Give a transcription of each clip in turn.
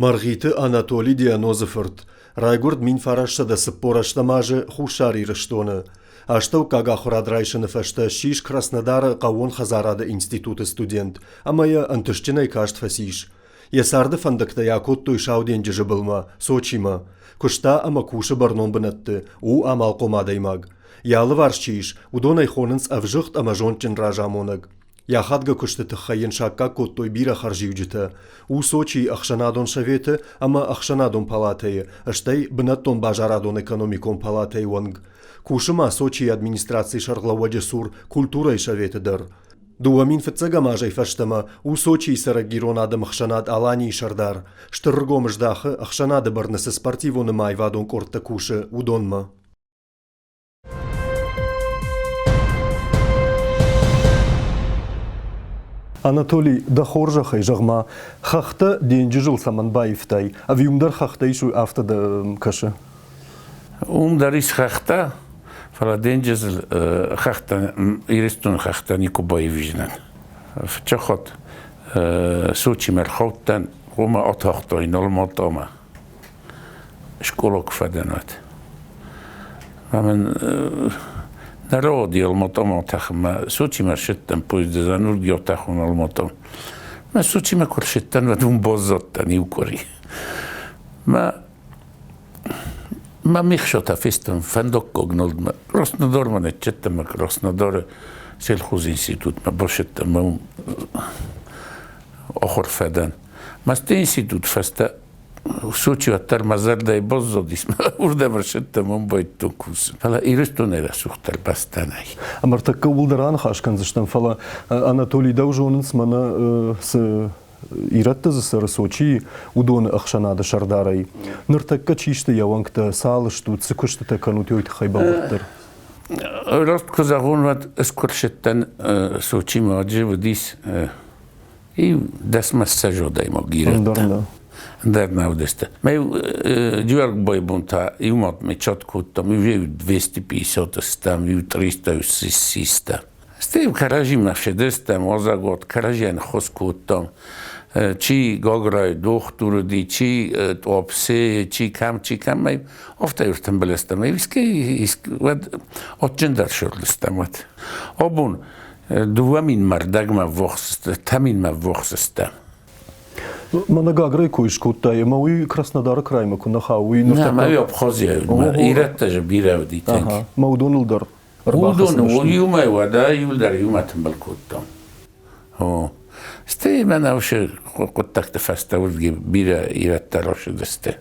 Мӕргъиты Анатоли Дианозы фырт райгуырд 1948 азы Хуссар Ирыстоны. Астӕуккаг ахуырад райсыны фӕстӕ ссис Краснодары хъӕууон хӕдзарады институты студент ӕмӕ йӕ ӕнтыстджынӕй каст фӕцис. Йӕ царды фӕндӕгтӕ йӕ акодтой Сау денджызы былмӕ, Сочимӕ. Куыста ӕмӕ кусы бӕрнон бынӕтты, у амалхъом адӕймаг. Йӕ алыварс чи ис, уыдон ӕй хонынц ӕвзыгъд ӕмӕ зондджын разамонӕг. Йӕ ахадгӕ куысты тыххӕй йын саккаг кодтой бирӕ хӕрзиуджытӕ. У Сочийы ӕхсӕнадон советы ӕмӕ ӕхсӕнадон палатӕйы, стӕй бынӕттон базарадон-экономикон палатӕйы уӕнг. Кусы ма Сочийы администрацийы сӕргълӕууӕджы цур культурӕйы советы дӕр. 2000 фыццӕгӕм азӕй фӕстӕмӕ у Сочийы цӕрӕг ирон адӕмы хсӕнад Аланийы сӕрдар. Стыр ргом здахы, ӕхсӕнады бӕрны цы спортивон ӕмӕ аивадон къордтӕ кусы, уыдонмӕ. Анатолий, дӕ хорзӕхӕй зӕгъ-ма, хӕхтӕ денджызыл цӕмӕн баивтай? Ӕви уым дӕр хӕхтӕ ис, уый афтӕ дӕ кӕсы? Уым дӕр ис хӕхтӕ, фӕлӕ денджызыл хӕхтӕ, Ирыстоны хӕхтӕ никуы баивдзынӕн. Фыццаг Сочимӕ рхаудтӕн, уымӕ атахтой Налматамӕ. Школа куы фӕдӕн, уӕд. Мӕн народи Алматамӕ тӕхынмӕ Сочимӕ ссыдтӕн поезды Занургио тӕхун Алматам. Мӕ Сочимӕ куы рсыдтӕн, уӕд уым баззадтӕн иу къуыри. Мӕ Мӕ михсотӕ фестӕм фӕндаггаг нолдмӕ. Краснодармӕ ныццыдтӕн мӕ Краснодары сельхозинститутмӕ басыдтӕн мӕ уым ахуыр фӕдӕн. Мӕсты институт фӕстӕ Сочи уӕддӕр мӕ зӕрдӕйы баззадис, уырдӕм ӕрсыдтӕн, уым байдтон кусын. Фӕлӕ Ирыстонӕй рӕсугъддӕр бӕстӕ нӕй. Ӕмӕ ӕртӕккӕ ууыл дӕр аныхас кӕндзыстӕм, фӕлӕ Анатолий дӕу зонынц мӕнӕ цы ирӕттӕ дзы цӕры Сочийы, уыдоны ӕхсӕнады сӕрдарӕй. Ныртӕккӕ чи сты йӕ уӕнгтӕ, цал стут, цы куыстытӕ кӕнут, уый тыххӕй бӕлвырддӕр? Раст куы зӕгъон, уӕд ӕз куы рсыдтӕн Сочимӕ, уӕд уыдис иу дӕсмӕ ссӕдз адӕймаг ирӕттӕ. Ӕндӕр нӕ уыдысты. Мӕ Джиуӕргуыбайы бон та иу мад ме чат кодтам, иу 250 стӕм, иу 300 систӕм. Стӕй кӕрӕдзимӕ федыстӕм, уазӕгуат кӕрӕдзийӕн хос кодтам. Чи Гаграйы дохтыр уыди, чи Туапсейы, чи кӕм, чи кӕм. Афтӕ ӕртымбыл стӕм. Уӕд адджындӕр сырдыстӕм уӕд. Абон 2000 мӕрдӕгмӕ ввахс, 3000-мӕ ввахс стӕм. Мӕнӕ Гаграйы кой скодтай, ӕмӕ уый Краснодары краймӕ куы нӕ хауы, уый ныртӕккӕ... Нӕ, мӕ Абхазийӕ, ирӕттӕ же бирӕ уыди тынг. Мӕ уыдоныл дӕр Уыдон иумӕ уӕдӕ иуылдӕр иумӕ тымбыл кодтам. О. Стӕй мӕнӕ уыцы хъуыддӕгты фӕстӕ уыдги бирӕ ирӕттӕ рацыдысты.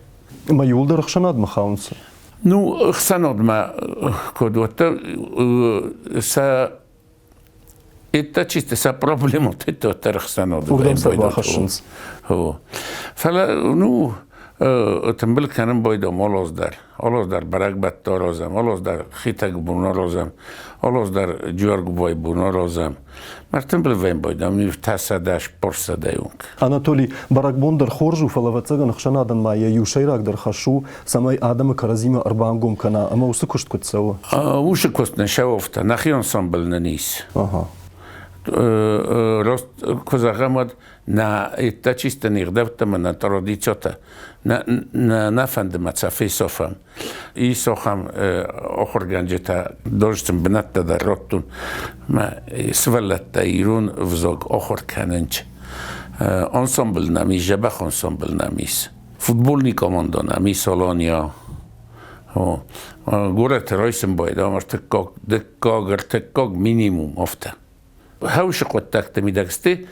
Ӕмӕ иуылдӕр ӕхсӕнадмӕ хауынц? Ну, ӕхсӕнадмӕ куыд уӕддӕр сӕ это чисто сӕ проблемӕтӕ уӕддӕр ӕхсӕнады. Уырдӕм сӕ бахӕссынц. О. Фӕлӕ, ну, тымбыл кӕнын байдам алаз дӕр. Алаз дӕр бӕрӕгбӕттӕ аразӕм, алаз дӕр хетӕг бон аразӕм, алаз дӕр Джиуӕргуыбайы бон аразӕм. Мӕ тымбыл вӕййын байдам тӕсӕдӕ, спорсӕдӕйы онг. Анатолий, бӕрӕгбон дӕр хорз у, фӕлӕ ӕвӕццӕгӕн ӕхсӕнадӕн ма йӕ иу сӕйрагдӕр хӕс у, цӕмӕй адӕмы кӕрӕдзимӕ ӕрбангом кӕна ӕмӕ уыцы куыст куыд цӕуы? Уыцы куыст нын сӕвӕрдта, нӕхи ансамбль нын ис. Раст куы зӕгъӕм, уӕд нӕ это чисто не гъдӕуттӕ ӕмӕ нӕ традицитӕ нӕ фӕнды ма сӕ фесафӕм. Ис ахӕм ахуыргӕнджытӕ, дождын бынӕттӕ дӕр радтон мӕ сывӕллӕттӕ ирон ӕвзаг ахуыр кӕнынц. Ансамбль нӕм ис, дзӕбӕх ансамбль нӕм ис. Футбольный команда нӕм ис Алания. Горӕты райсын байдам ӕртыккаг, дыккаг, ӕртыккаг минимум афтӕ. Хӕусы хъуыддӕгты мидӕг сты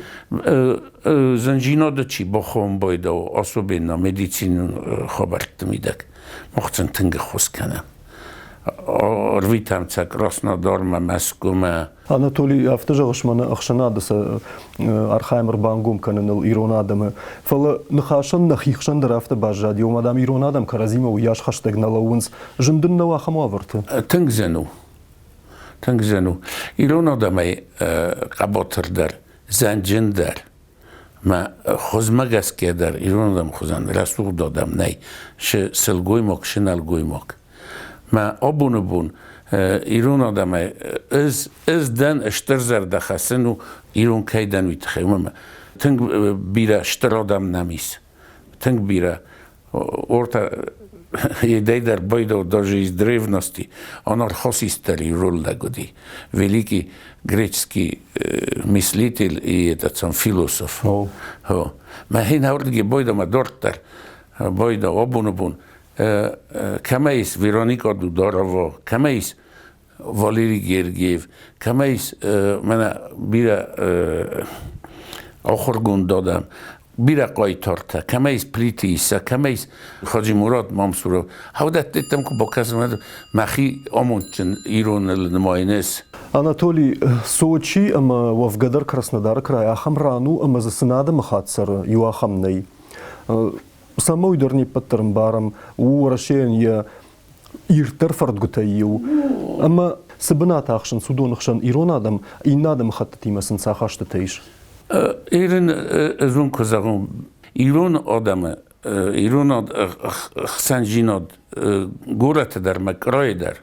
зынджинады чи бахом байдау, особенно медицинон хабӕртты мидӕг. Мах сын тынг ӕххуыс кӕнӕм. Ӕрвитӕм сӕ Краснодармӕ, Мӕскуымӕ. Анатолий, афтӕ зӕгъыс, мӕнӕ ӕхсӕнады сӕ архайӕм ӕрбангом кӕныныл ирон адӕмы. Фӕлӕ ныхасӕн нӕхи хсӕн дӕр афтӕ баззади, ома, дам, ирон адӕм кӕрӕдзимӕ уыйас хӕстӕг нӕ лӕууынц. Зын дын нӕу ахӕм уавӕрты? Тынг зын у. Тынг зын у. Ирон адӕмӕй хъӕбатырдӕр, зӕнджындӕр мӕ хуызмӕ гӕсгӕ дӕр ирон адӕм хуызӕн рӕсугъд адӕм нӕй, шы сылгоймаг, шы нӕлгоймаг. Мӕ абоны бон ирон адӕмӕй ӕз, ӕз дӕн стыр зӕрдӕхӕцын у, ирон кӕй дӕн, уый тыххӕй. Уымӕ тынг бирӕ стыр адӕм нӕм ис. Тынг бирӕ. Орта едей дӕр байдал даже из древности анархосистери роллӕг Великий греческий мыслитель и этот сам философ. Ма хин хаурдги бойда ма дорттар бойда обун-обун кӕмӕ ис Вероника Дударова, кӕмӕ ис Валерий Гергиев, кӕмӕ ис мӕнӕ бирӕ ахуыргонд адӕм, бирӕ хъайтартӕ, кӕмӕ ис Плиты Иссӕ, кӕмӕ ис Хаджи-Мурат Мамсуров. Хӕвдӕттӕм куы бакӕсӕм, мӕхи амондджын ироныл нымайын ӕз. Анатолий, Сочи ӕмӕ уӕвгӕ дӕр Краснодары край ахӕм ран у, ӕмӕ дзы цы нӕ адӕмыхатт цӕры, иу ахӕм нӕй. Цӕмӕй дӕр не ппӕт дӕр ӕмбарӕм, у Уӕрӕсейӕн йӕ ирддӕр фӕрдгуытӕй иу. Ӕмӕ цы бынат ахсынц уыдоны хсӕн ирон адӕм, иннӕ адӕмыхӕттытимӕ сын цы ахастытӕ ис? Ирын ӕз уын куы зӕгъон, ирон адӕмы, ирон хсӕнджинад горӕты дӕр мӕ крайы дӕр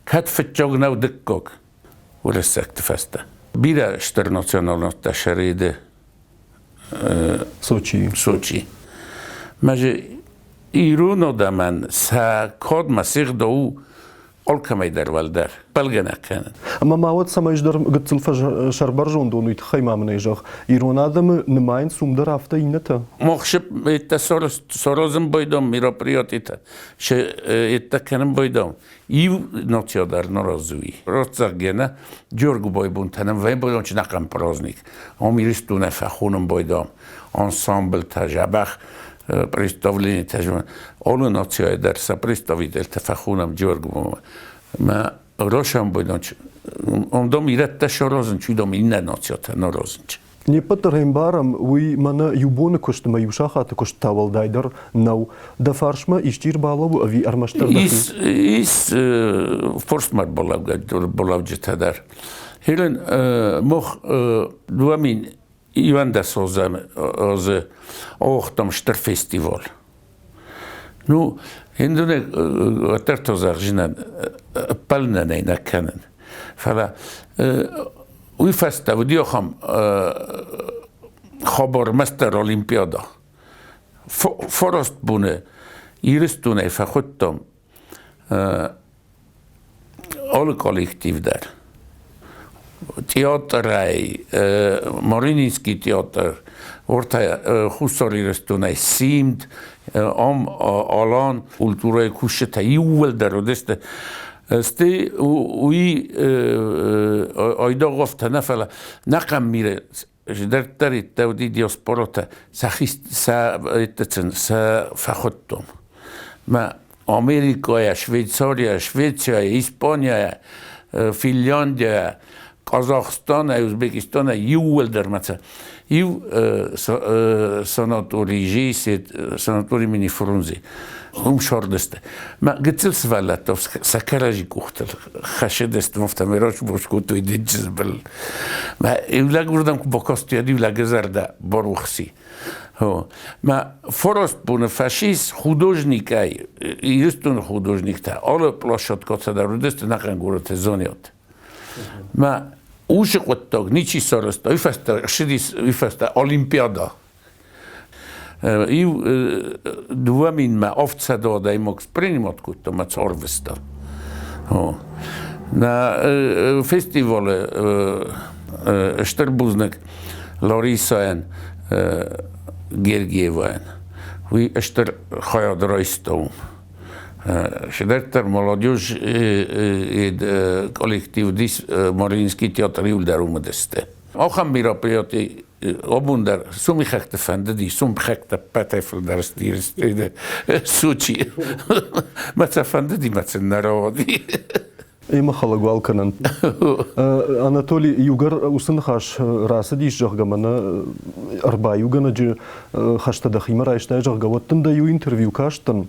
кӕд фыццаг нӕу дыккаг уырыссӕгты фӕстӕ. Бирӕ стыр националонтӕ сӕрыды Сочи. Сочи. Мӕ ирон адӕмӕн сӕ кадмӕ се гъдау алкӕмӕй дӕр уӕлдӕр бӕлгӕнӕг кӕнын. Ӕмӕ ма уӕд цӕмӕй дӕр гыццыл сӕрбӕрзондон уый тыххӕй ма мын ӕй зӕгъ, ирон адӕмы нымайынц уым дӕр афтӕ иннӕтӕ? Мохшып это сорозым бойдом мероприятийтӕ, это кӕнын бойдом. Иу нация дӕр наразуй. Раццаггена Георгу бойбунтӕнӕн вӕйбойдом чи нахъӕн праздник. Ом Иристонӕ фӕхонын бойдом ансамблтӕ, жабах представлениетӕ. Алы нацияйы дӕр сӕ представительтӕ фӕхонӕм Георгубомӕ. Мӕ рошан бойдом омдом ирӕттӕ саразын, чуйдом иннӕ нациятӕ наразынч. Не ппӕт дӕр ӕмбарӕм, уый мӕнӕ иу боны куыст ӕмӕ иу сахаты куыст та уӕлдайдӕр нӕу. Дӕ фарсмӕ исчи ӕрбалӕууы ӕви ӕрмӕстдӕр дӕхи? Ис, ис форсмӕ ӕрбалӕуджытӕ дӕр. Хелен, мох 2011 азы ауагътам стыр фестиваль. Ну, индуне ӕртӕзӕгъжынӕн ӕппӕлынӕн нӕ кӕнын. Фӕлӕ уый фӕстӕ уыди ахӕм хабар мастер Олимпиада. Фараст боны Ирыстонӕй фӕхуыдтам алы коллектив дӕр. Театрӕй, Марининский театр, Ортӕ Хуссар Ирыстонӕй Симд, ам Алан культурӕйы кусджытӕ иууылдӕр уыдысты. Стӕй уый айдагъ афтӕ нӕ, фӕлӕ нӕхъӕн миры дарддӕр уыди диаспоротӕ сӕхи сӕ сӕ фӕхуыдтон. Мӕ Америкӕйӕ, Швейцарийӕ, Швецияйӕ, Испанияйӕ, Финляндияйӕ, Казахстанӕй, Узбекистанӕй иууылдӕр мӕ иу санаторий санаторий имени Фрунзе. Уым сардысты. Мӕ гыццыл сывӕллӕттӕ сӕ кӕрӕдзи къухтыл хӕссыдысты, афтӕмӕй росбос кодтой денджызы был. Мӕ иу лӕг уырдӕм куы бакасти, уӕд иу лӕгы зӕрдӕ барухси. Мӕ фараст боны фӕсис художникӕй, Ирыстоны художниктӕ алы площадкӕтӕ дӕр уыдысты нӕхъӕн горӕты зонӕт. Мӕ уыцы хъуыддаг ничи сарӕзта, уый фӕстӕ ссыдис уый фӕстӕ Олимпиада. Иу 2000-мӕ 700 адӕймаг принимать кодта мӕ царвыста. На фестивалы стыр бузныг Ларисайӕн Гергиевайӕн. Уый стыр хайад райста уым. Дарддӕр молодежь коллектив уыдис Мариинский театр иуылдӕр уым уыдысты. Ахӕм мероприятий абон дӕр сомихӕгты фӕндыди, сомихӕгтӕ ппӕтӕй фылдӕр сты Сочи. Мӕ сӕ фӕндыди, мӕ сын нӕ рауади. Ӕмӕ хӕлӕгуал кӕнӕн. Анатолий, иугӕр уыцы ныхас рацыдис, зӕгъгӕ, мӕнӕ ӕрбаиугӕнӕджы хӕстӕ дӕхимӕ райстай, зӕгъгӕ, уӕд дын дӕ иу интервью кастӕн,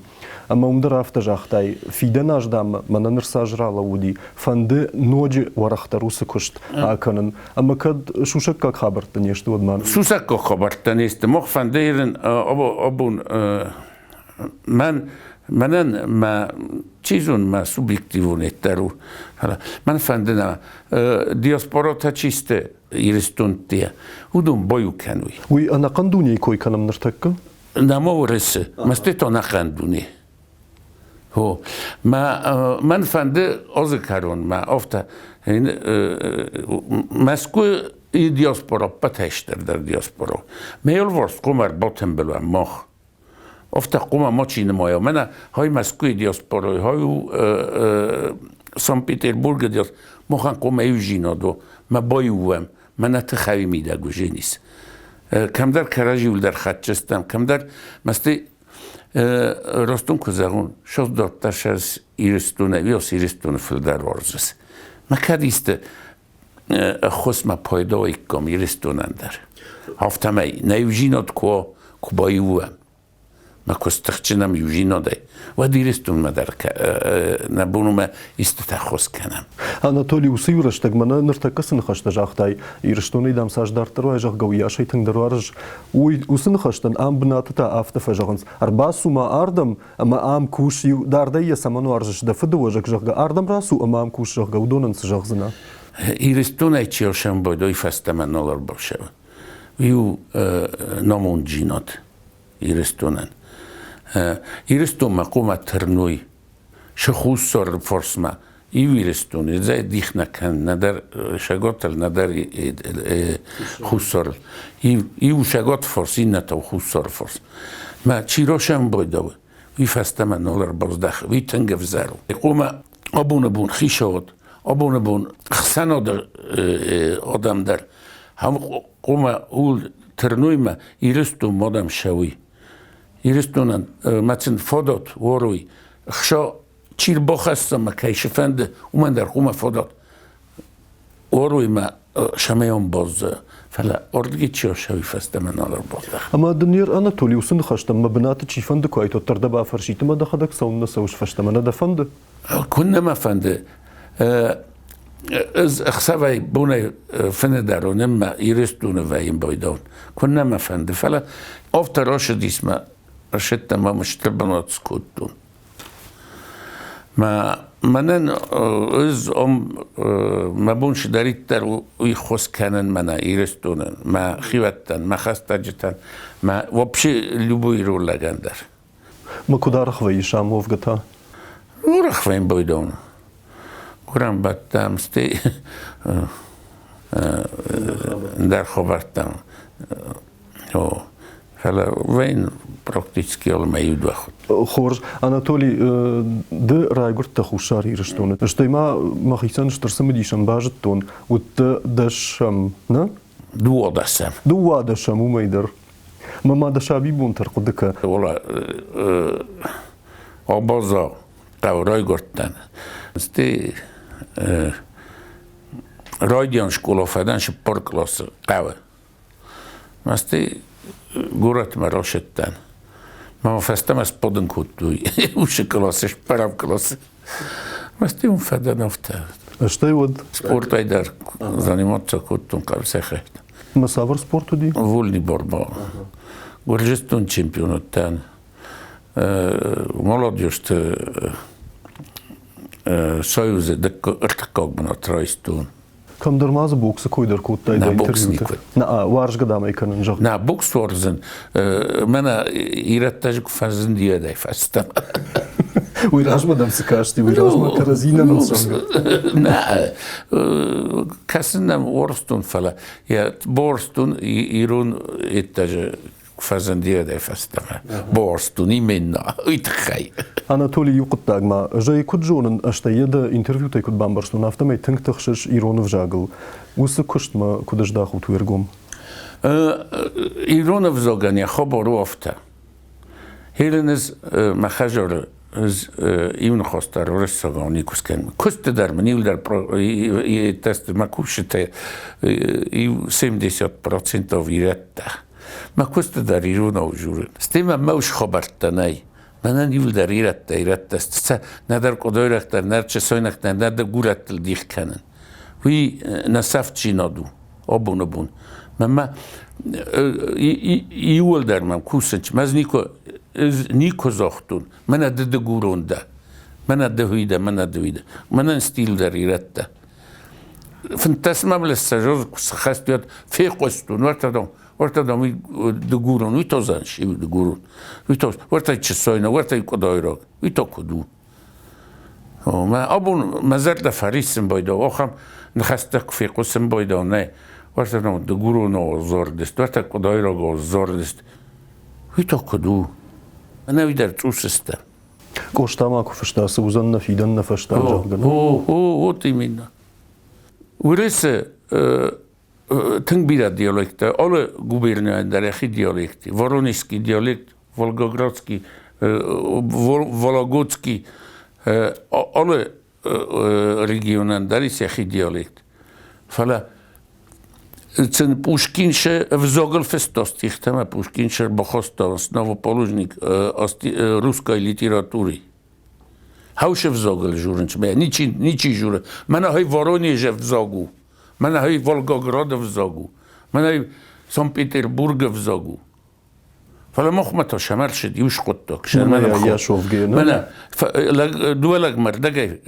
ӕмӕ уым дӕр афтӕ загътай, фидӕн аз, дам, мӕнӕ ныр цас ралӕууыди, фӕнды ноджы уӕрӕхдӕр уыцы куыст акӕнын. Ӕмӕ кӕд сусӕггаг хабӕрттӕ не сты, уӕд ма... Сусӕггаг хабӕрттӕ не сты. Мах фӕнды ирын абон мӕн мӕнӕн мӕ чи зоны мӕ субъективон дӕр у, фӕлӕ мӕн фӕнды нӕ диаспоратӕ чи сты. Ирыстонтӕ, уыдон баиу кӕной. Уый ӕнӕхъӕн дунейы кой кӕнӕм ныртӕккӕ? Нӕма Уырысы, мӕсты ӕнӕхъӕн дуне. О, мӕ мӕн фӕнды азы кӕронмӕ афтӕ Мӕскуы диаспора ӕппӕтӕй стырдӕр диаспора. Мӕ алыварс хъуамӕ ӕрбатымбыл уӕм мах. Афтӕ хъуамӕ мачи нымайа. Мӕнӕ хай Мӕскуыйы диаспорайы, хай у Санкт-Петербургы диаспора. Махӕн хъуамӕ иудзинад уа, мӕ баиу уӕм, мӕнӕ тыхӕй мидӕг уызенис. Кӕмдӕр кӕрӕдзиуыл дӕр хӕцдзыстӕм, кӕмдӕр мӕсты Ростон куы зӕгъон, сӕздардта сӕ Ирыстонӕй, уыйас Ирыстоны фылдӕр уарзыс. Мӕ кӕд исты ӕххуысмӕ пайда уаиккам Ирыстонӕн дӕр. Афтӕмӕй нӕ иудзинад куы куы баиу уӕм, мӕ куы стыхджынӕм иудзинадӕй, уӕд Ирыстонмӕ дӕр нӕ бон уымӕ истытӕ хос кӕнӕм. Анатолий, уыцы иу рӕстӕг мӕнӕ ныртӕккӕ цы ныхӕстӕ загътай, Ирыстонӕй дам цас дарддӕр уай, зӕгъгӕ, уыйасӕй тынгдӕр уарзыс, уый уыцы ныхӕстӕн ам бынаты та афтӕ фӕзӕгъынц: ӕрбацу ма ардӕм ӕмӕ ам кус, иу дардӕй йӕ цӕмӕн уарзыс дӕ фыдыуӕзӕг, зӕгъгӕ, ардӕм рацу ӕмӕ ам кус, зӕгъгӕ, уыдонӕн цы зӕгъдзынӕ? Ирыстонӕй чи ӕрсӕмбӕлд, уый фӕстӕмӕ нал ӕрбацӕуы. Иу намонддзинад Ирыстонӕн. Ирыстонмӕ хъуамӕ тырной сӕ хуссар фарсмӕ иу Ирыстоны дзӕй дих нӕ кӕн нӕдӕр Шаготыл, нӕдӕр хуссарыл. Иу Шагот фарс, иннӕ та хуссар фарс. Мӕ чи росӕмбойдӕуы, уый фӕстӕмӕ нал ӕрбаздӕхы, уый тынг ӕвзӕр у. Хъуамӕ абоны бон хицауад, абоны бон ӕхсӕнады адӕм дӕр хъуамӕ ууыл тырнуймӕ Ирыстон мадӕм сӕуй. Ирыстонӕн ма сын фадат уоруй, хсӕ чи рбахӕсса ма кӕй фӕнды, уымӕн дӕр хъуамӕ фадат уоруй ма сӕмӕйон базза, фӕлӕ ардыги чи ӕсӕуй фӕстӕмӕ нал ӕрбаздӕх. Ӕмӕ дын ныр Анатолий уыцы ныхӕстӕм мӕ бынаты чи фӕнды куы айт, уӕддӕр дӕ бафӕрсит ӕмӕ дӕхӕдӕг цӕуыннӕ цӕуыс фӕстӕмӕ, нӕ дӕ фӕнды? Куыннӕ мӕ фӕнды. Ӕз ӕхсӕвӕй бонӕй фыны дарон ӕмӕ Ирыстоны вӕййын байдӕун. Куыннӕ мӕ фӕнды, фӕлӕ афтӕ рацыдис мӕ ӕрсидтӕн мӕм стыр бынат скодтон. Мӕ мӕнӕн ӕз ам мӕ бон цыдӕриддӕр уый хос кӕнын мӕнӕ Ирыстонӕн, мӕ хиуӕттӕн, мӕ хӕстӕджытӕн, мӕ вообще любой ирон лӕгӕн дӕр. Ма куыд арӕх вӕййыс ам уӕвгӕ та? Арӕх вӕййын Бойдоны. Курӕм бадтам, стӕй ӕндӕр хабӕрттӕм. О, фӕлӕ вӕййын практически алы иу дыууӕ Хорз. Анатолий, ды райгуырдтӕ Хуссар Ирыстоны. Стӕй ма мӕхицӕн стыр цымыдисӕн базыдтон, уыдтӕ дӕсӕм, нӕ? Дыууадӕсӕм. Дыууадӕсӕм, уымӕй дӕр. Мӕ ма дӕ сабибонты ӕрхъуыды кӕ. Ола, Абаза хъӕуы райгуырдтӕн. Стӕй райдиан скъола фӕдӕн цыппар къласы хъӕуы. Стӕй горӕтмӕ рацыдтӕн. Мӕ фӕстӕмӕ сбадын кодтой уыцы къласы, цыппӕрӕм къласы. Стӕй уым фӕдӕн афтӕ. Стӕй уӕд? Спортӕй дӕр заниматься кодтон хъӕбысӕйхӕст. Ма цавӕр спорт уыди? Вольный борьба. Гуырдзыстон чемпион уыдтӕн. Молодежты союзы ӕртыккаг бынат райстон. Кӕмдӕр ма дзы боксы кой дӕр кодтай дӕ бокс никуы. Нӕ, уарзгӕ дам ӕй кӕнын, зӕгъ. Нӕ, бокс уарзын. Мӕнӕ ирӕттӕ куы фӕзынди уӕдӕй фӕстӕмӕ. Уый размӕ дӕм цы касти, уый размӕ кӕрӕдзи нӕ ныццӕугӕ. Нӕ, кӕсын нӕм уарзтон, фӕлӕ йӕ борстун ирон еттӕжы фӕзынди уӕдӕй фӕстӕмӕ. Борстун именно, уый тыххӕй. Анатолий, иу хъуыддаг ма, ӕз ӕй куыд зонын, стӕй йӕ дӕ интервьютӕй куыд бамбӕрстон, афтӕмӕй тынг тыхсыс ирон ӕвзагыл. Уыцы куыстмӕ куыд ӕздахут уе ргом? Ирон ӕвзагӕн йӕ хабар у афтӕ. Хелен ӕз мӕ хӕдзары ӕз иу ныхас дӕр уырыссагау никуы скӕнын. Куысты дӕр мын иу дӕр тесты мӕ кусджытӕ иу 70% ирӕттӕ. Мӕ куысты дӕр иронау дзурын. Стӕй мӕм мӕ ус хабӕрттӕ нӕй. Мӕнӕн иуылдӕр ирӕттӕ, ирӕттӕ сты. Нӕдӕр къуыдойрӕгтӕ, нӕдӕр чесойнӕгтӕ, нӕдӕр гурӕттыл дих кӕнын. Уый нӕ сӕфтдзинад у абоны бон. Мӕнмӕ иуылдӕр мӕм кусынц. Ӕз никуы, никуы загътон, мӕнӕ ды дыгурон дӕ, мӕнӕ ды уый дӕ, мӕнӕ ды уый дӕ. Мӕнӕн стил дӕр ирӕттӕ. 15 млессажоз схӕстуӕд фехъуыстон, уӕртӕ уӕртӕ дам дыгурон, уый то занши дыгурон, уый то уӕртӕ чысойна, уӕртӕ къуыдайраг, уый то куыд у. Мӕ абон мӕ зӕрдӕ фӕриссын байдау, ахӕм ныхӕстӕ куы фехъусын байдау, нӕ, уӕртӕ дам дыгурон зордыст, уӕртӕ къуыдайраг зордыст. Уый то куыд у? Ӕнӕуи дӕр цъус сты. Къоста ма куы фыста, цы уыдзӕн нӕ фидӕн, нӕ фӕстаг, зӕгъгӕ. О, о, вот именно. Уырысы тынг бирӕ диалекттӕ, алы губернийӕн дӕр йӕхи диалект. Воронежский диалект, Волгоградский, Вологодский, алы регионӕн дӕр ис йӕхи диалект. Фӕлӕ цын Пушкин ше взогыл фыста стихтӕ, Пушкин ше бахаста основоположник русской литературы. Хауше взогыл журынч, ничи, ничи журы. Мӕнӕ хай Воронеже взог у, мӕнӕ хай Волгограды взог у, мӕнӕ Санкт-Петербургы взог у. Фӕлӕ махмӕ та сӕмӕрсыд иу скъуыддаг. Мӕнӕ дыууӕ лӕгмӕрдӕгӕй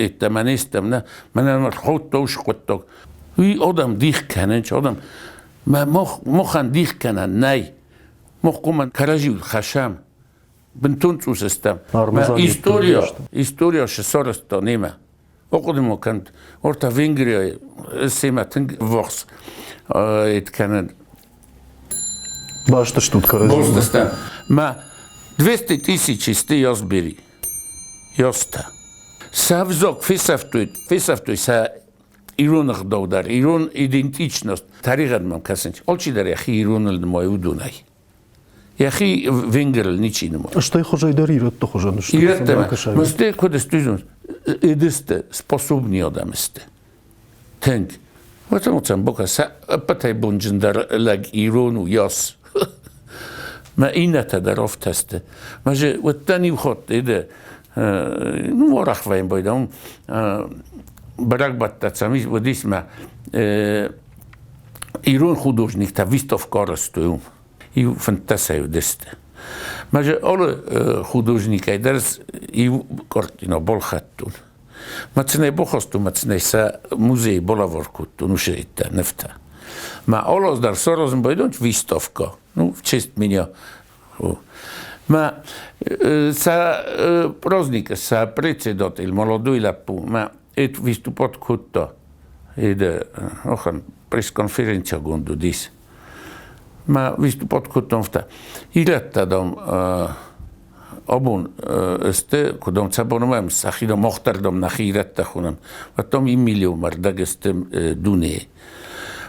йеддӕмӕ не стӕм, нӕ. Мӕнӕ рхаудта у скъуыддаг. Уый адӕм дих кӕнынц, адӕм. Махӕн дих кӕнӕн нӕй. Мах хъуамӕ кӕрӕдзиуыл хӕссӕм. Бынтон цъус стӕм. История, история сарӕзта немӕ. Ахъуыды ма кӕнут, уӕртӕ Венгрийӕ семӕ тынг ввахс кӕнын. Баст стут кӕрӕдзимӕ. Баст стӕм. Мӕ 200 тысячи сты Ясбери. Ястӕ. Сӕ взаг фесӕфтой, фесӕфтой сӕ ирон ӕгъдау дӕр, ирон идентичность. Тӕригъӕд мӕм кӕсынц. Алчидӕр йӕхи ироныл нымайы уыдонӕй. Йӕхи венгерыл ничи нымайы. Стӕй хуызӕй дӕр ирӕтты хуызӕн сты. Ирӕттӕ Мӕ куыд сты, эдысты способный адӕм сты. Тынг. Потому что бока сӕ ӕппӕтӕй бонджындӕр лӕг ирон у, яс. Мӕ иннӕтӕ дӕр афтӕ сты. Мӕ же уыдтӕн иу хатт эде, ну, арӕх вӕййын байдам, бӕрӕгбӕттӕ цӕм уыдис мӕ ирон художниктӕ выставка арӕзтой уым. Иу 15-ӕй уыдысты. Мӕ же алы художникӕй дӕр иу картина балхӕдтон. Мӕ цынӕй бахастон, мӕ цынӕй сӕ музейы балӕвар кодтон уыцы нывтӕ. Мӕ алы аз дӕр саразын байдон выставка, ну, в честь меня. Мӕ сӕ праздник, сӕ председатель, молодой лӕппу, мӕ эт выступать кодта. Эде, ахӕм пресс-конференциягонд уыдис. Мӕ выступать кодтам афтӕ. Ирӕттӕ, дам, абон сты, куы дам, сӕ бонмӕ сӕхи дам, мах дӕр дам, нӕхи ирӕттӕ хонӕм. Уӕд дам, иу миллион мӕрдӕг сты дунейы.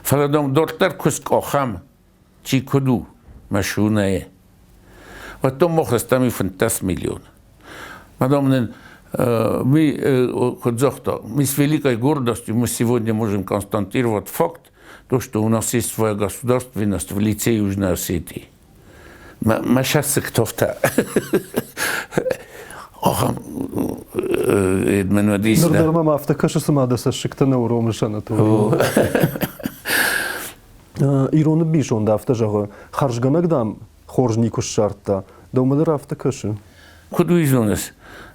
Фӕлӕ дам, дарддӕр куы скъахӕм, чи куыд у, машинӕйы. Уӕд дам, мах стӕм и 15 миллион. Потом нын мы, хоть загъта, мы с великой гордостью мы сегодня можем констатировать факт, то, что у нас есть своя государственность в лице Южной Осетии. Мӕ сӕссыгтовтӕ ахӕм мӕн уыдис. Ныр дӕр мӕм афтӕ кӕсы, цыма дӕ цӕссыгтӕ нӕ уромыс, Анатолий. Ирон ӕмбисонд афтӕ зӕгъы, хӕрзгӕнӕг, дам, хорз никуы ссардта. Дӕумӕ дӕр афтӕ кӕсы? Куыд уый зоныс?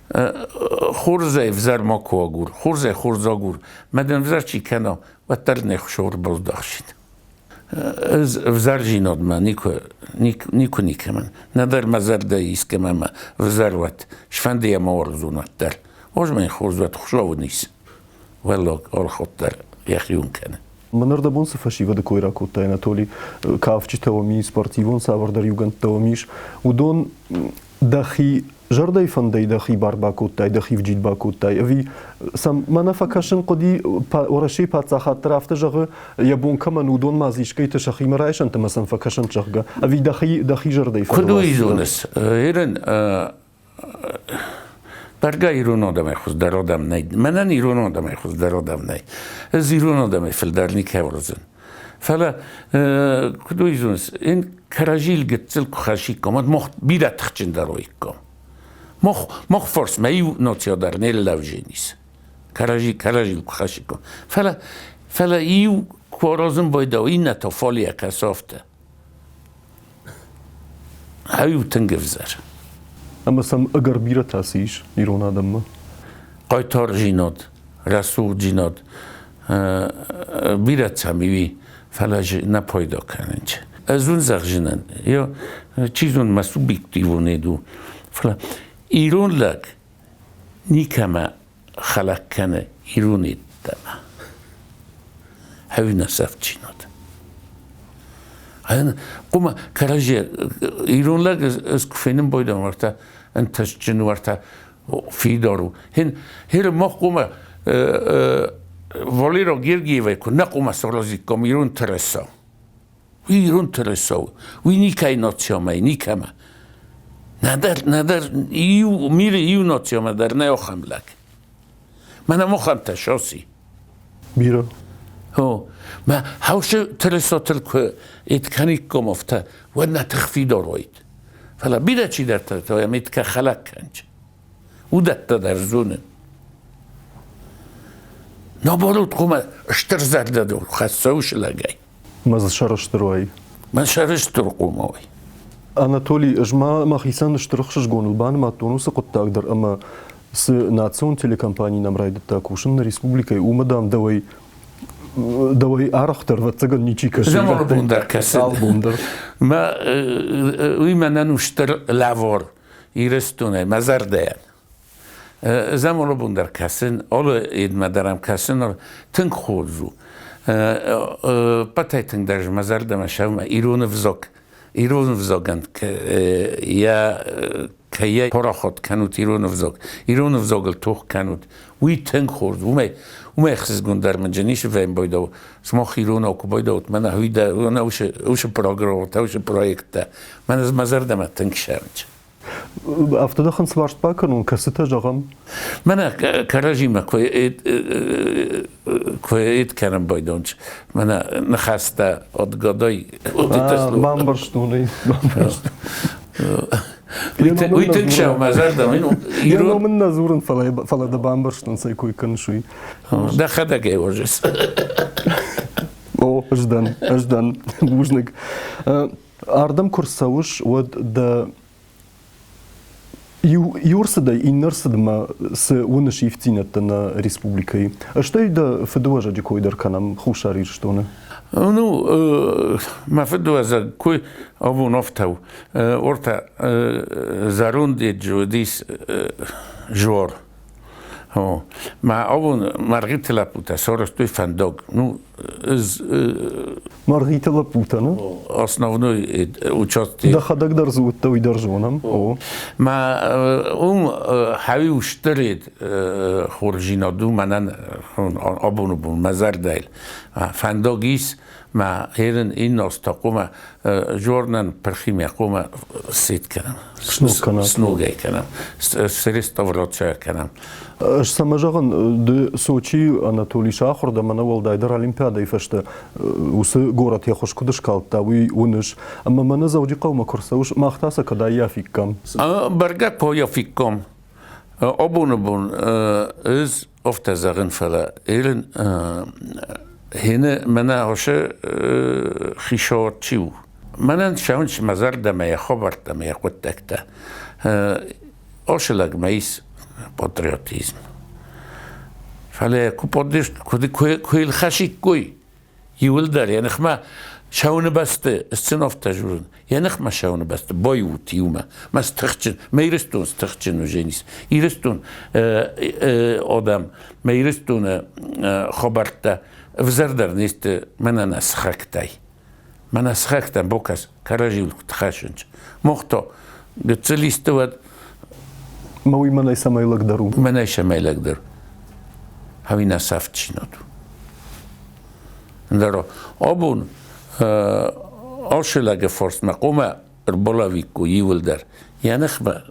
Хорзӕй взӕр макуы агур, хорзӕй хорз агур. Мӕ дын взӕр чи кӕна, уӕддӕр не хсор баздӕхсид. Ӕз ӕвзӕрдзинадмӕ никуы, никуы никӕмӕн. Нӕдӕр мӕ зӕрдӕ искӕмӕ мӕ ӕвзӕр уӕд, сфӕнды йӕ ма уарзон уӕддӕр. Хорз мӕ хорз уӕд, Хуыцау ын ис. Уӕллаг алхатт дӕр йӕхион кӕны. Мӕнӕрдӕбон цы фӕсивӕды кой ракодтай, Анатолий, кафджытӕ уӕм ис, спортивон цавӕрдӕр иугӕндтӕ уӕм ис, уыдон дӕхи зӕрдӕйы фӕндӕй дӕхи бар бакодтай, дӕхи вджид бакодтай, ӕви сӕм мӕнӕ фӕкӕсын хъуыди, Уӕрӕсейы паддзахад дӕр афтӕ зӕгъы, йӕ бон кӕмӕн, уыдон ма дзы искӕйты сӕхимӕ райсӕнт ӕмӕ сӕм фӕкӕсӕнт, зӕгъгӕ, ӕви дӕхи зӕрдӕйы фӕндӕй? Куыд уый зоныс, Ирын, бӕргӕ ирон адӕмӕй хуыздӕр адӕм нӕй. Мӕнӕн ирон адӕмӕй хуыздӕр адӕм нӕй. Ӕз ирон адӕмӕй фылдӕр никӕй уарзын. Фӕлӕ, куыд уый зоныс, ын кӕрӕдзийыл гыццыл куы хӕссиккам, уӕд мах бирӕ тыхджындӕр уаиккам. Мах фарсмӕ иу нацийӕ дӕр не лӕвзенис. Кӕрӕдзийыл куы хӕссиккам. Фӕлӕ иу куы аразын байдау, иннӕ та фалейӕ кӕсы афтӕ. Ай у тынг ӕвзӕр. Ӕмӕ сӕм ӕгӕр бирӕтӕ цы ис ирон адӕммӕ? Хъайтардзинад. Рӕсугъддзинад бирӕ цӕм и, фӕлӕ нӕ пайда кӕнынц. Ӕз уын зӕгъдзынӕн, чи зоны, мӕ субъективон у, фӕлӕ ирон лӕг никӕмӕ хӕлӕг кӕны ирон йеддӕмӕ. Ӕви нӕ сӕфтдзинад. Хъуымӕ кӕрӕдзи ирон лӕг ӕз куы фенын байдӕм уӕртӕ ӕнтыстджын уӕртӕ фидар у. Хин мах хъуымӕ Валера Гергиевӕй куы нӕ хъуымӕ саразиккам ирон тырыса. Уый ирон тырыса у. Уый никӕй нациомӕ, никӕмӕ. Нӕдӕр, нӕдӕр иу миры иу нациомӕ дӕр нӕ ахӕм лӕг. Мӕнӕ махӕнтӕ шоси. Бирӕ. О, мӕ хаусы тырысатыл куы эткӕниккам афтӕ, уӕд нӕ тых фидар уаид. Фӕлӕ бирӕ чидӕртӕ та йӕм эткӕ хӕлӕг кӕнч. Уыдӕттӕ дӕр зонын. Наоборот, хъуамӕ стыр зӕрдӕ хӕссӕуыс лӕгӕй. Мӕ дзы сӕрыстыр уай. Мӕ сӕрыстыр хъуамӕ уай. Анатолий, ӕз ма мӕхицӕн стыр ӕхсызгоныл банымадтон уыцы хъуыддаг дӕр ӕмӕ цы национ телекомпани нӕм райдыдта кусын нӕ республикӕйы, уымӕ, дам, дӕуӕй арӕхдӕр, ӕвӕццӕгӕн, ничи кӕсы. Заманы бон дӕр кӕсы. Албон дӕр. Мӕ уый мӕнӕн у стыр лӕвар Ирыстонӕй, мӕ зӕрдӕйӕн. Заманы бон дӕр кӕсын, алы едмӕ дӕр ӕм кӕсын, тынг хорз у. Пӕтӕй тынгдӕр мӕ зӕрдӕмӕ сӕумӕ ирон ӕвзаг, ирон ӕвзагӕн йӕ кӕй парахат кӕнут ирон ӕвзаг, ирон ӕвзагыл тох кӕнут, уый тынг хорз. Уымӕй уымӕй ӕхсызгондӕр мын ницы фембӕлдӕуы. Сымах иронау куы байдӕут, мӕнӕ уыцы программӕтӕ, уыцы проекттӕ, мӕнӕ мӕ зӕрдӕмӕ тынг сӕрынч. Афтӕ дӕ хынцварст бакӕнон, кӕцытӕ зӕгъӕм? Мӕнӕ кӕрӕдзимӕ куы эд кӕнын байдонч, мӕнӕ ныхӕстӕ отгадой. Бамбӕрстон ӕй, бамбӕрстон. Уый тынг сӕу мӕ зӕрдӕ. Йӕ ном ын нӕ дзурын, фӕлӕ дӕ бамбӕрстон, цӕй кой кӕныс, уый. Дӕхӕдӕг ӕй уарзыс. О, ӕз дӕн, ӕз дӕн. Бузныг. Ардӕм куы рцӕуыс, уӕд дӕ иу ӕрцыдӕй иннӕ ӕрцыдмӕ цы уыныс ивддзинӕдтӕ нӕ республикӕйы? Стӕй дӕ фыдыуӕзӕджы кой дӕр кӕнӕм Хуссар Ирыстоны. Ну, мӕ фыдыуӕзӕг кой абон афтӕ у. Ортӕ зӕронд уыдис жор. Мӕ абон Мӕргъиты лӕппутӕ сарӕзтой фӕндаг. Ну, Мӕргъиты лӕппутӕ, ну? Основной участок. Дӕхӕдӕг дӕр дзы уыдтӕ, уый дӕр зонӕм. О. Мӕ уым хӕуи устырид хорздзинад у мӕнӕн абоны бон мӕ зӕрдӕйыл. Фӕндаг ис, мӕ херын иннӕ хъуамӕ жорнӕн пырхимӕ хъуамӕ сет кӕнӕм. Сног кӕнӕм. Сногӕй кӕнӕм. Среставрация кӕнӕм. Ӕз цӕмӕ зӕгъын, ды Сочийы Анатолий сахуыр дӕ, мӕнӕ уӕлдайдӕр Олимпиадӕйы фӕстӕ уыцы горӕт йӕ хуыз куыд скалдта, уый уыныс. Ӕмӕ мӕнӕ Дзӕуджыхъӕумӕ куы рцӕуыс, мах та сӕ кӕд аййафиккам? Бӕргӕ куы аййафиккам. Абоны бон ӕз афтӕ зӕгъын, фӕлӕ Элен хены мӕнӕ ацы хицауад чи у? Мӕнӕн цӕуынц мӕ зӕрдӕмӕ йӕ хабӕрттӕ ӕмӕ йӕ хъуыддӕгтӕ. Ацы лӕгмӕ ис патриотизм. Фӕлӕ куы куы йыл хӕсиккой, иуылдӕр йӕ ныхмӕ цӕуыны бӕсты сценовтӕ дзурын, йӕ ныхмӕ цӕуыны бӕсты байут иумӕ, мӕ стыхджын, мӕ Ирыстон стыхджын уыдзӕнис. Ирыстон адӕм, мӕ Ирыстоны хабӕрттӕ ӕвзӕрдӕр не сты мӕнӕ нӕ сыхӕгтӕй. Мӕнӕ сыхӕгтӕм бокӕс, кӕрӕдзиуыл куыд хӕссынц. Мох то гыццыл исты уӕд. Мӕ уый мӕнӕй цӕмӕй лӕгдӕр у? Мӕнӕй цӕмӕй лӕгдӕр. Ӕви нӕ сӕфт чинот у. Ӕндӕр абон ацы лӕджы фарсмӕ хъуамӕ ӕрбалӕууиккой иуылдӕр. Йӕ ныхмӕ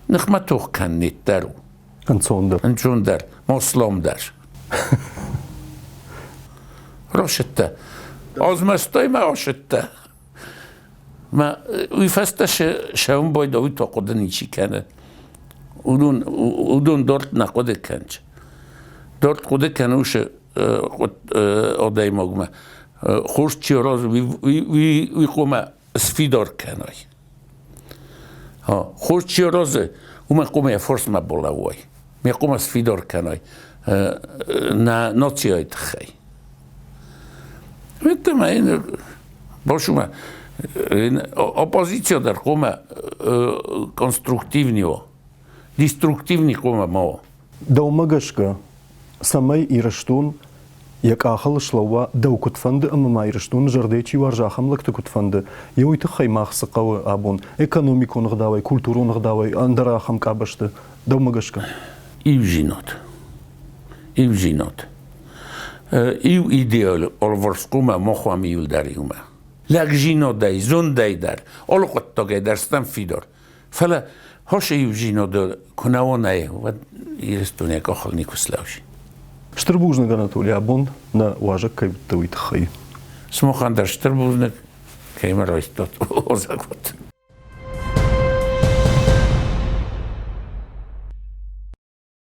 ныхмӕ тох кӕннет дӕр у. Ӕнцондӕр. Ӕнцондӕр. Мосламдӕр. Росыдтӕ. Азмӕстой мӕ осыдтӕ. Мӕ уый фӕстӕ сӕуын байдӕ уый то хъуыды ничи кӕны. Уыдон, уыдон дорт нӕ хъуыды кӕнч. Дорт хъуыды кӕны уыцы адӕймагмӕ. Хорз чи аразы, уый хъуамӕ сфидар кӕной. Хорз чи аразы, уымӕн хъуамӕ йӕ фарсмӕ балӕууай. Ме хъуамӕ сфидар кӕнай. Нӕ нацийы тыххӕй. Ведтӕ бошума опозиция дӕр хъуамӕ конструктивный уа, деструктивный хъуамӕ ма уа. Дӕумӕ гӕсгӕ, цӕмӕй Ирыстон йӕ къахыл слӕууа, дӕу куыд фӕнды ӕмӕ ма Ирыстоны зӕрдӕйы чи уарзы, ахӕм лӕгты куыд фӕнды, йе уый тыххӕй мах цы хъӕуы абон экономикон ӕгъдауӕй, культурон ӕгъдауӕй, ӕндӕр ахӕм къабӕзты, дӕумӕ гӕсгӕ? Иудзинад. Иудзинад. Иу идеал алварсхъомӕ мах уӕм иуылдӕр иумӕ. Лӕгдзинадӕй, зондӕй дӕр, алы хъуыддагӕй дӕр стӕм фидар. Фӕлӕ хосы иудзинады куы нӕ уонай, уӕд Ирыстонӕй къахыл никуы слӕуси. Стыр бузныг, Анатолий, абон нӕ уазӕг кӕй уыдтӕ, уый тыххӕй. Сымахӕн дӕр стыр бузныг, кӕй мӕ райстат, уазӕг уыд.